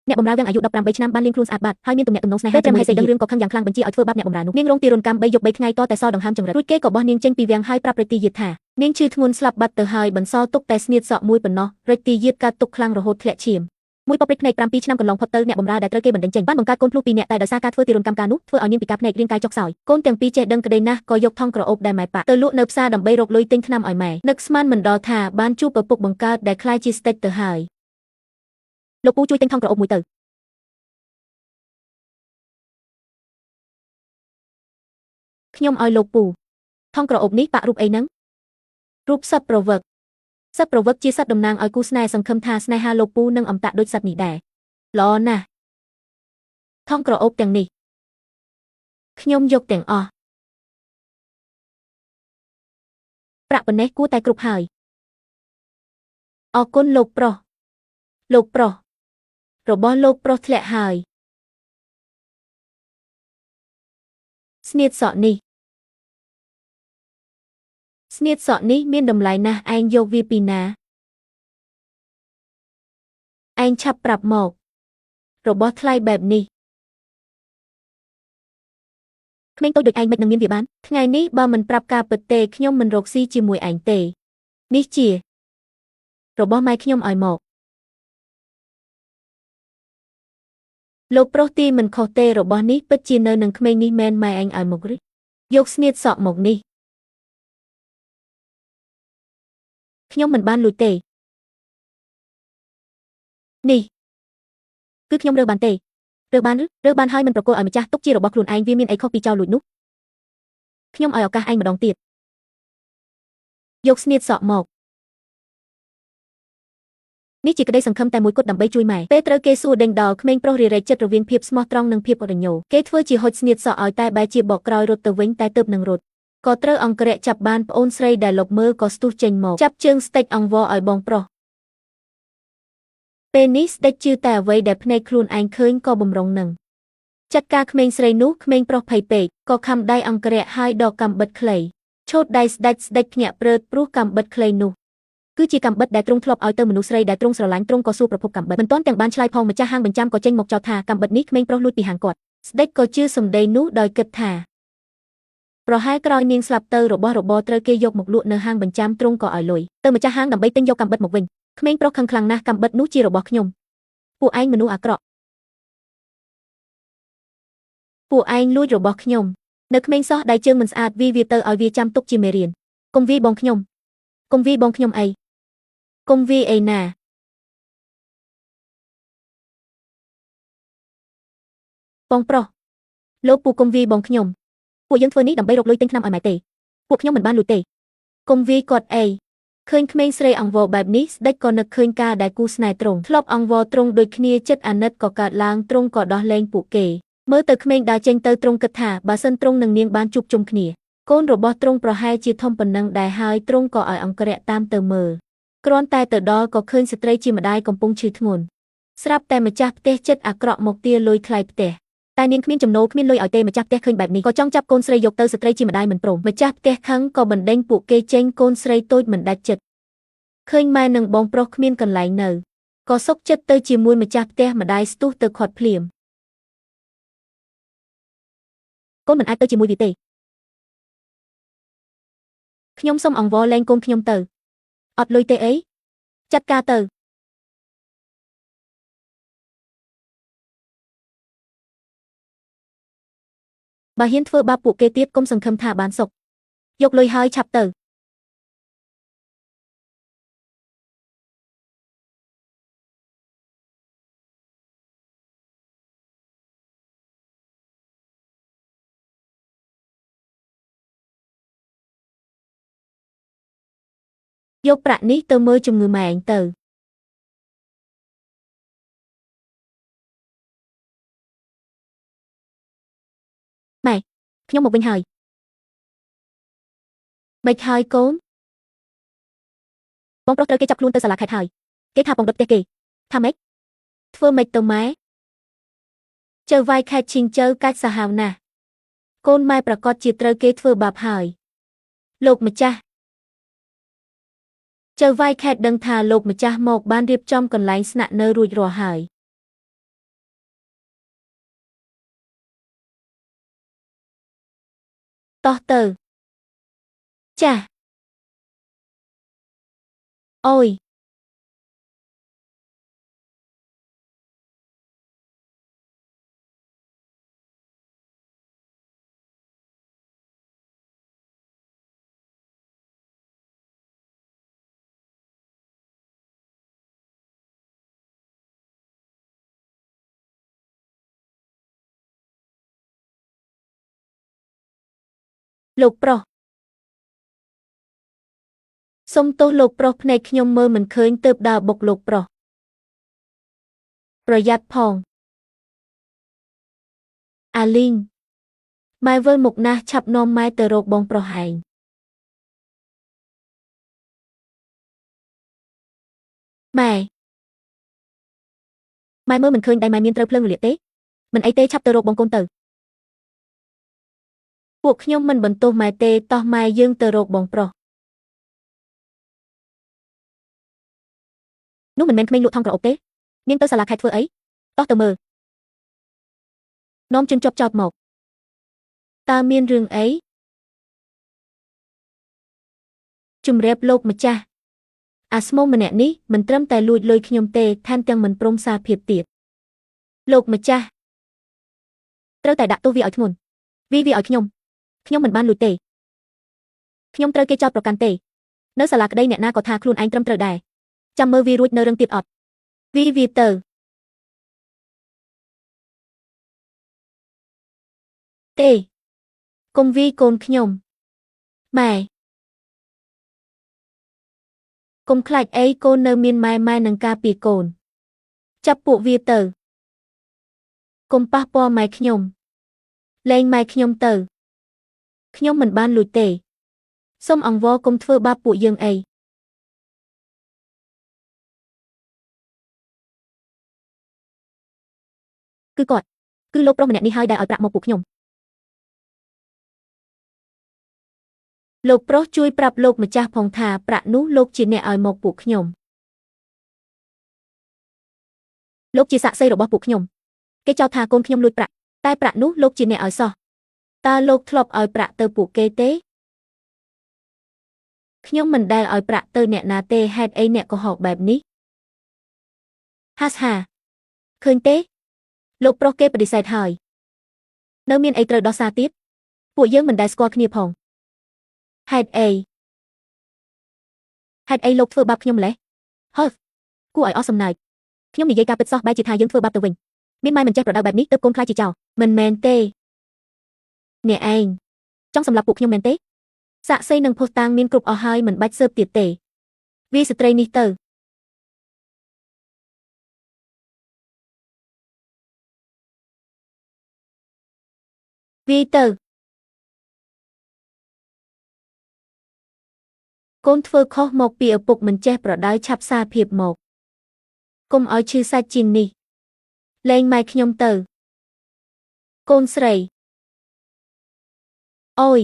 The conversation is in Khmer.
អ្នកបម្រើវាំងអាយុ18ឆ្នាំបានលាងខ្លួនស្អាតបាតហើយមានទំនាក់ទំនងស្នេហាពេលព្រះមហេសីដឹងរឿងក៏ខឹងយ៉ាងខ្លាំងបញ្ជាឲ្យធ្វើបាបអ្នកបម្រើនោះនាងរងទារុណកម្ម3យប់3ថ្ងៃតតែសល់ដង្ហើមចង្រិតរួចគេក៏បោះនាងចេញពីវាំងហើយប្រាប់រិទ្ទីយាទថានាងឈឺធ្ងន់ស្លាប់បាត់ទៅហើយបន្សល់ទុកតែស្នៀតសក់មួយប៉ុណ្ណោះរិទ្ទីយាទកើតទុកខ្លាំងរហូតធ្លាក់ឈាមមួយពព្រិចភ្នែក7ឆ្នាំកន្លងផុតទៅអ្នកបម្រើដែលត្រូវគេបណ្តេញចេញបានបង្កើតកូនភ្លោះពីរនាក់តែដោយសារការធ្វើទារុណកម្មការនោះធ្វើឲ្យនាងពិការភ្នែករាងកាយចុះខ្សោយកូនទាំងពីរចេះដឹងក្តីណាស់ក៏យកថង់ក្រអូបដែលម៉ែប៉ាទៅលក់នៅផ្សារដើម្បីរកលុយទិញថ្នាំឲ្យម៉ែនឹកស្មានមិនដល់ថាបានជួបឪពុកបង្កើតដែលក្លាយជាស្ដេចទៅហើយលោកពូជួយទិញថង់ក្រអូបមួយទៅខ្ញុំឲ្យលោកពូថង់ក្រអូបនេះប៉ាក់រូបអីហ្នឹងរូបសត្វប្រវឹកសត្វប្រវឹកជាសត្វតំណាងឲ្យគូស្នេហ៍សង្ឃឹមថាស្នេហាលោកពូនឹងអមតៈដូចសត្វនេះដែរល្អណាស់ថង់ក្រអូបទាំងនេះខ្ញុំយកទាំងអស់ប្រាក់ប៉ុណ្ណេះគួរតែគ្រប់ហើយអរគុណលោកប្រុសលោកប្រុសរបស់លោកប្រុសធ្លាក់ហើយស្នៀតសក់នេះស្នៀតសក់នេះមានតម្លៃណាស់ឯងយកវាពីណាឯងឆាប់ប្រាប់មករបស់ថ្លៃបែបនេះក្មេងតូចដូចឯងមិននឹងមានវាបានថ្ងៃនេះបើមិនប្រាប់ការពិតទេខ្ញុំមិនរកស៊ីជាមួយឯងទេនេះជារបស់ម៉ែខ្ញុំឲ្យមកលោកប្រុសទីមិនខុសទេរបស់នេះពិតជានៅនឹងក្មេងនេះមែនម៉ែឯងឲ្យមកឬយកស្នៀតសក់មកនេះខ្ញុំមិនបានលួចទេនេះគឺខ្ញុំរើសបានទេរើសបានឬរើសបានហើយមិនប្រគល់ឲ្យម្ចាស់ទុកជារបស់ខ្លួនឯងវាមានអីខុសពីចោលលួចនោះខ្ញុំឲ្យឱកាសឯងម្ដងទៀតយកស្នៀតសក់មកនេះជាក្តីសង្ឃឹមតែមួយគត់ដើម្បីជួយម៉ែពេលត្រូវគេសួរដេញដោលក្មេងប្រុសរារែកចិត្តរវាងភាពស្មោះត្រង់និងភាពអរញោគេធ្វើជាហុចស្នៀតសក់ឲ្យតែបែរជាបកក្រោយរត់ទៅវិញតែទើបនឹងរត់ក៏ត្រូវអង្គរៈចាប់បានប្អូនស្រីដែលលុបមើលក៏ស្ទុះចេញមកចាប់ជើងស្ដេចអង្វរឲ្យបងប្រុសពេលនេះស្ដេចជឿតែអ្វីដែលភ្នែកខ្លួនឯងឃើញក៏បំរុងនឹងចាត់ការក្មេងស្រីនោះក្មេងប្រុសភ័យពេកក៏ខំដៃអង្គរៈហើយដកកាំបិតខ្លីឆូតដៃស្ដេចស្ដេចភ្ញាក់ព្រឺតព្រោះកាំបិតខ្លីនោះគឺជាកាំបិតដែលទ្រង់ធ្លាប់ឲ្យទៅមនុស្សស្រីដែលទ្រង់ស្រឡាញ់ទ្រង់ក៏សួរប្រភពកាំបិតមិនទាន់ទាំងបានឆ្លើយផងម្ចាស់ហាងបញ្ចាំក៏ចេញមកចោទថាកាំបិតនេះក្មេងប្រុសលួចពីហាងគាត់ស្ដេចក៏ជឿសម្ដីនោះដោយគិតថាប្រហែលក្រោយនាងស្លាប់ទៅរបស់របរត្រូវគេយកមកលក់នៅហាងបញ្ចាំទ្រង់ក៏ឲ្យលុយទៅម្ចាស់ហាងដើម្បីទិញយកកាំបិតមកវិញក្មេងប្រុសខឹងខ្លាំងណាស់កាំបិតនោះជារបស់ខ្ញុំពួកឯងមនុស្សអាក្រក់ពួកឯងលួចរបស់ខ្ញុំនៅក្មេងសោះដៃជើងមិនស្អាតវាទៅឲ្យវាចាំទុកជាមេរៀនកុំវាយបងខ្ញុំកុំវាយបងខ្ញុំអីកុំវាយអីណាបងប្រុសលោកពូកុំវាយបងខ្ញុំពួកយើងធ្វើនេះដើម្បីរកលុយទិញថ្នាំឲ្យម៉ែទេពួកខ្ញុំមិនបានលួចទេកុំវាយគាត់អីឃើញក្មេងស្រីអង្វរបែបនេះស្ដេចក៏នឹកឃើញការដែលគូស្នេហ៍ទ្រង់ធ្លាប់អង្វរទ្រង់ដូចគ្នាចិត្តអាណិតក៏កើតឡើងទ្រង់ក៏ដោះលែងពួកគេមើលទៅក្មេងដើរចេញទៅទ្រង់គិតថាបើសិនទ្រង់និងនាងបានជួបជុំគ្នាកូនរបស់ទ្រង់ប្រហែលជាធំប៉ុណ្ណឹងដែរហើយទ្រង់ក៏ឲ្យអង្គរៈតាមទៅមើលគ្រាន់តែទៅដល់ក៏ឃើញស្ត្រីជាម្ដាយកំពុងឈឺធ្ងន់ស្រាប់តែម្ចាស់ផ្ទះចិត្តអាក្រក់មកទាលុយថ្លៃផ្ទះតែនាងគ្មានចំណូលគ្មានលុយឲ្យទេម្ចាស់ផ្ទះឃើញបែបនេះក៏ចង់ចាប់កូនស្រីយកទៅស្ត្រីជាម្ដាយមិនព្រមម្ចាស់ផ្ទះខឹងក៏បណ្ដេញពួកគេចេញកូនស្រីតូចមិនដាច់ចិត្តឃើញម៉ែនិងបងប្រុសគ្មានកន្លែងនៅក៏សុកចិត្តទៅជាមួយម្ចាស់ផ្ទះម្ដាយស្ទុះទៅខាត់ភ្លាមកូនមិនអាចទៅជាមួយវាទេខ្ញុំសូមអង្វរលែងកូនខ្ញុំទៅអត់លុយទេអីចាត់ការទៅបើហ៊ានធ្វើបាបពួកគេទៀតកុំសង្ឃឹមថាបានសុខយកលុយហើយឆាប់ទៅយកប្រាក់នេះទៅមើលជំងឺម៉ែឯងទៅម៉ែខ្ញុំមកវិញហើយមិនហើយកូនបងប្រុសត្រូវគេចាប់ខ្លួនទៅសាលាខេត្តហើយគេថាបងដុតផ្ទះគេថាម៉េចធ្វើម៉េចទៅម៉ែចៅវាយខេត្តឈីងជៅកាច់សាហាវណាស់កូនម៉ែប្រកាសជាត្រូវគេធ្វើបាបហើយលោកម្ចាស់ចៅវាយខេត្តដឹងថាលោកម្ចាស់មកបានរៀបចំកន្លែងស្នាក់នៅរួចរាល់ហើយ តោះទៅចាសអូយលោកប្រុសសុំទោសលោកប្រុសភ្នែកខ្ញុំមើលមិនឃើញទើបដើរបុកលោកប្រុសប្រយ័ត្នផងអាលីងម៉ែវិលមុខណាស់ឆាប់នាំម៉ែទៅរកបងប្រុសឯងម៉ែម៉ែមើលមិនឃើញដៃម៉ែមានត្រូវភ្លើងរលាកទេមិនអីទេឆាប់ទៅរកបងកូនទៅពួកខ្ញុំមិនបន្ទោសម៉ែទេតោះម៉ែយើងទៅរកបងប្រុសនោះមិនមែនក្មេងលក់ថង់ក្រអូបទេនាងទៅសាលាខេត្តធ្វើអីតោះទៅមើលនាំជនជាប់ចោតមកតើមានរឿងអីជំរាបលោកម្ចាស់អាស្មូម្នាក់នេះមិនត្រឹមតែលួចលុយខ្ញុំទេថែមទាំងមិនព្រមសារភាពទៀតលោកម្ចាស់ត្រូវតែដាក់ទោសវាឲ្យធ្ងន់វាឲ្យខ្ញុំខ្ញុំមិនបានលួចទេខ្ញុំត្រូវគេចោទប្រកាន់ទេនៅសាលាក្តីអ្នកណាក៏ថាខ្លួនឯងត្រឹមត្រូវដែរចាំមើលវារួចនៅរឹងទៀតអត់វាទៅទេកុំវាយកូនខ្ញុំម៉ែកុំខ្លាចអីកូននៅមានម៉ែម៉ែនឹងការពារកូនចាប់ពួកវាទៅកុំប៉ះពាល់ម៉ែខ្ញុំលែងម៉ែខ្ញុំទៅខ្ញុំមិនបានលួចទេសូមអង្វរកុំធ្វើបាបពួកយើងអីគឺគាត់គឺលោកប្រុសម្នាក់នេះហើយដែលឲ្យប្រាក់មកពួកខ្ញុំលោកប្រុសជួយប្រាប់លោកម្ចាស់ផងថាប្រាក់នោះលោកជាអ្នកឲ្យមកពួកខ្ញុំលោកជាសាក្សីរបស់ពួកខ្ញុំគេចោទថាកូនខ្ញុំលួចប្រាក់តែប្រាក់នោះលោកជាអ្នកឲ្យសោះតើលោកធ្លាប់ឲ្យប្រាក់ទៅពួកគេទេខ្ញុំមិនដែលឲ្យប្រាក់ទៅអ្នកណាទេហេតុអីអ្នកកុហកបែបនេះហាស់ហាឃើញទេលោកប្រុសគេបដិសេធហើយនៅមានអីត្រូវដោះសារទៀតពួកយើងមិនដែលស្គាល់គ្នាផងហេតុអីហេតុអីលោកធ្វើបាបខ្ញុំម្ល៉េះហឺគួរឲ្យអស់សំណើចខ្ញុំនិយាយការពិតសោះបែរជាថាយើងធ្វើបាបទៅវិញមានម៉ែមិនចេះប្រដៅបែបនេះទើបកូនខ្លាចជាចោលមិនមែនទេអ្នកឯងចង់សម្លាប់ពួកខ្ញុំមែនទេសាក្សីនិងភស្តុតាងមានគ្រប់អស់ហើយមិនបាច់ស៊ើបទៀតទេវាស្ត្រីនេះទៅវាទៅកូនធ្វើខុសមកពីឪពុកមិនចេះប្រដៅឆាប់សារភាពមកកុំឲ្យឈឺសាច់ជាងនេះលែងម៉ែខ្ញុំទៅកូនស្រីអូយ